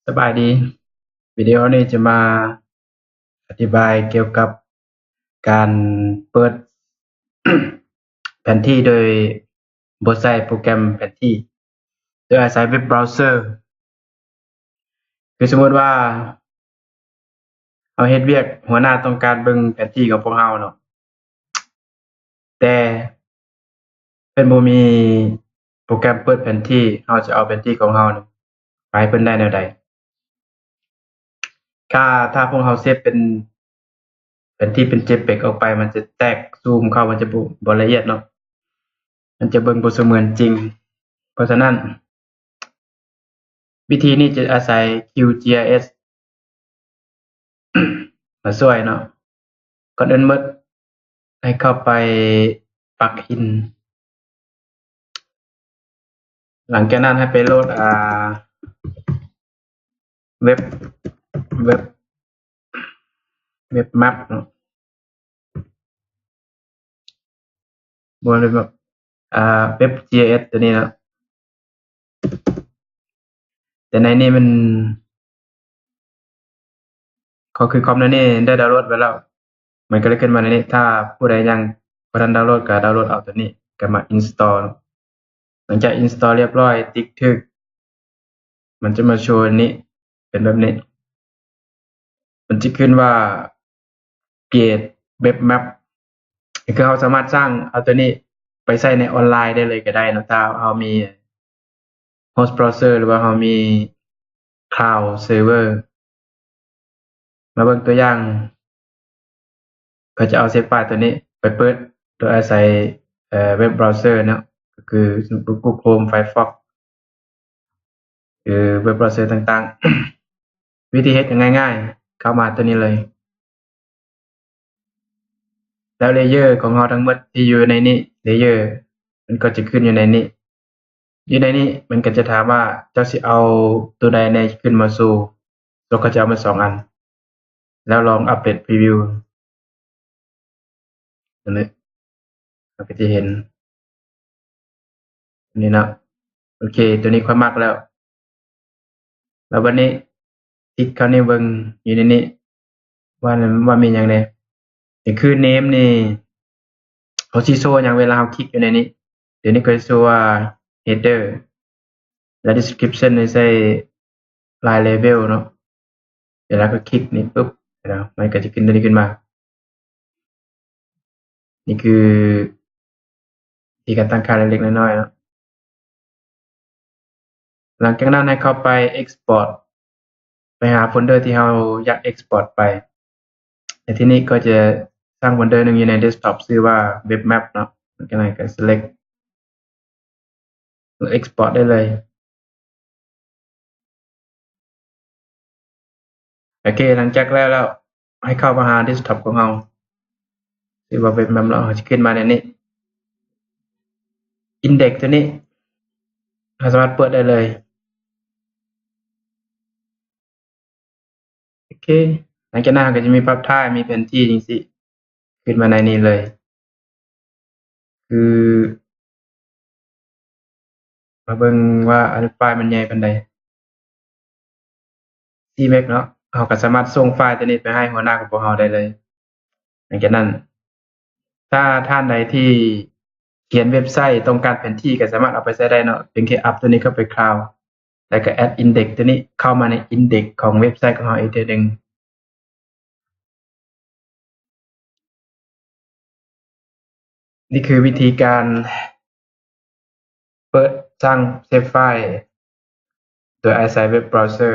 ສະບາຍດີ. ວິດີໂອນີ້ຈະມາອະທິບາຍກ່ຽວກັບການເປີດແຜນທີ່ໂດຍບໍ່ໃຊ້ໂປຣແກຣມແຜນທີ່ ໂດຍອາໄສເວັບບຣາວເຊີ. ຄືສົມມຸດວ່າເຮົາເຮັດວຽກ ຫົວໜ້າຕ້ອງການເບິ່ງແຜນທີ່ຂອງພວກເຮົາເນາະ ແຕ່ເພິ່ນບໍ່ມີໂປຣແກຣມເປີດແຜນທີ່ ເຮົາຈະເອົາແຜນທີ່ຂອງເຮົາໄປໃຫ້ເພິ່ນໄດ້ແນວໃດ? ຖ້າ ຖ້າພວກເຮົາເຊບເປັນ ແຜນທີ່ເປັນເຈເປັກອອກໄປ ມັນຈະແຕກ ຊູມເຂົ້າ ມັນຈະບໍ່ ບໍ່ລະອຽດເນາະ ມັນຈະເບິ່ງບໍ່ສະເໝືອນຈິງ. ເພາະສະນັ້ນ ວິທີນີ້ຈະອາໄສຄິວຈີໄອເອສມາຊ່ວຍເນາະ. ກ່ອນອື່ນໝົດ ໃຫ້ເຂົ້າໄປປັກອິນ ຫຼັງຈາກນັ້ນໃຫ້ໄປໂຫຼດ ອ່າ ເວັບ ເວັບ ເວັບແມັບເນາະ ບໍ່ແມ່ນເວັບແມັບ ອ່າ ເວັບຈີໄອເອສ ຕົວນີ້ເນາະ. ແຕ່ໃນນີ້ມັນ ກໍຄືຄອມໃນນີ້ໄດ້ດາວໂຫຼດໄວ້ແລ້ວ ມັນກໍເລີຍຂຶ້ນມາໃນນີ້. ຖ້າຜູ້ໃດຍັງບໍ່ທັນດາວໂຫຼດ ກໍດາວໂຫຼດເອົາຕົວນີ້ ກໍມາອິນສະຕໍ. ຫຼັງຈາກອິນສະຕໍລຽບຮ້ອຍ ຕິກຖືກ ມັນຈະມາໂຊນີ້ ເປັນແບບນີ້ ມັນຈະຂຶ້ນວ່າ Create Web Map ກໍຄືເຮົາສາມາດສ້າງເອົາຕົວນີ້ໄປໃຊ້ໃນອອນລາຍໄດ້ເລີຍກໍໄດ້ເນາະ ຖ້າເຮົາມີ Host Browser ຫຼືວ່າເຮົາມີ Cloud Server. ມາເບິ່ງຕົວຢ່າງ ເຂົາຈະເອົາເຊບໄຟລ໌ຕົວນີ້ໄປເປີດໂດຍອາໄສ ເອີ ເວັບບຣາວເຊີເນາະ ກໍຄື Google Chrome, Firefox ຫຼືເວັບບຣາວເຊີຕ່າງໆ. ວິທີເຮັດກໍງ່າຍໆ ເຂົ້າມາຕົວນີ້ເລີຍ ແລ້ວເລເຢີຂອງເຮົາທັງໝົດທີ່ຢູ່ໃນນີ້ ເລເຢີມັນກໍຈະຂຶ້ນຢູ່ໃນນີ້. ຢູ່ໃນນີ້ມັນກໍຈະຖາມວ່າເຈົ້າຊິເອົາຕົວໃດແດ່ຂຶ້ນມາໂຊ. ໂຊ ເຂົາຈະເອົາມາສອງອັນ ແລ້ວລອງອັບເດດພຣີວິວ ອັນນີ້ເຮົາກໍຈະເຫັນ ນີ້ເນາະ. ໂອເຄ ຕົວນີ້ຂ້ອຍມັກແລ້ວ. ແລ້ວບັດນີ້ ຄລິກເຂົ້ານີ້ເບິ່ງຢູ່ໃນນີ້ ວ່າ ວ່າມີຫຍັງແດ່. ນີ້ຄື name ນີ້ ເຂົາຊິໂຊຫຍັງເວລາເຮົາຄລິກຢູ່ໃນນີ້? ດຽວນີ້ກໍຊິໂຊວ່າ header ແລະ description ນີ້ໃສ່ລາຍ level ເນາະ. ເວລາເຮົາຄລິກນີ້ປຶບ ມັນກໍຈະຂຶ້ນຕົວນີ້ຂຶ້ນມາ. ນີ້ຄືວິທີການຕັ້ງຄ່າເລັກໆນ້ອຍໆເນາະ. ຫຼັງຈາກນັ້ນໃຫ້ເຂົ້າໄປ export ໄປຫາໂຟນເດີທີ່ເຮົາຢາກ export ໄປ. ໃນທີ່ນີ້ກໍຈະສ້າງໂຟນເດີໜຶ່ງຢູ່ໃນ desktop ຊື່ວ່າ web map ເນາະ. ຫຼັງຈາກນັ້ນກໍ select export ໄດ້ເລີຍ. ໂອເຄ ຫຼັງຈາກແລ້ວແລ້ວ ໃຫ້ເຂົ້າມາຫາ desktop ຂອງເຮົາ ຊື່ວ່າ web map ເນາະ. ເຮົາຈະຂຶ້ນມາໃນນີ້ index ຕົວນີ້ ເຮົາສາມາດເປີດໄດ້ເລີຍ. ໂອເຄ ຫຼັງຈາກນັ້ນເຮົາກໍຈະມີພາບຖ່າຍ ມີແຜນທີ່ຈັ່ງຊີ້ ຂຶ້ນມາໃນນີ້ເລີຍ. ຄືມາເບິ່ງວ່າອັນໄຟລ໌ມັນໃຫຍ່ປານໃດ ສີ່ເມັກເນາະ. ເຮົາກໍສາມາດສົ່ງໄຟລ໌ຕົວນີ້ໄປໃຫ້ຫົວໜ້າຂອງພວກເຮົາໄດ້ເລີຍ. ຫຼັງຈາກນັ້ນ ຖ້າທ່ານໃດທີ່ຂຽນເວັບໄຊຕ້ອງການແຜນທີ່ກໍສາມາດເອົາໄປໃຊ້ໄດ້ເນາະ. ພຽງແຄ່ອັບຕົວນີ້ເຂົ້າໄປ Cloud ແລ້ວກໍ add index ຕົວນີ້ເຂົ້າມາໃນ index ຂອງເວັບໄຊຂອງເຮົາອີກເທື່ອໜຶ່ງ. ນີ້ຄືວິທີການເປີດສ້າງເຊບໄຟລ໌ໂດຍອາໄສເວັບບຣາວເຊີ.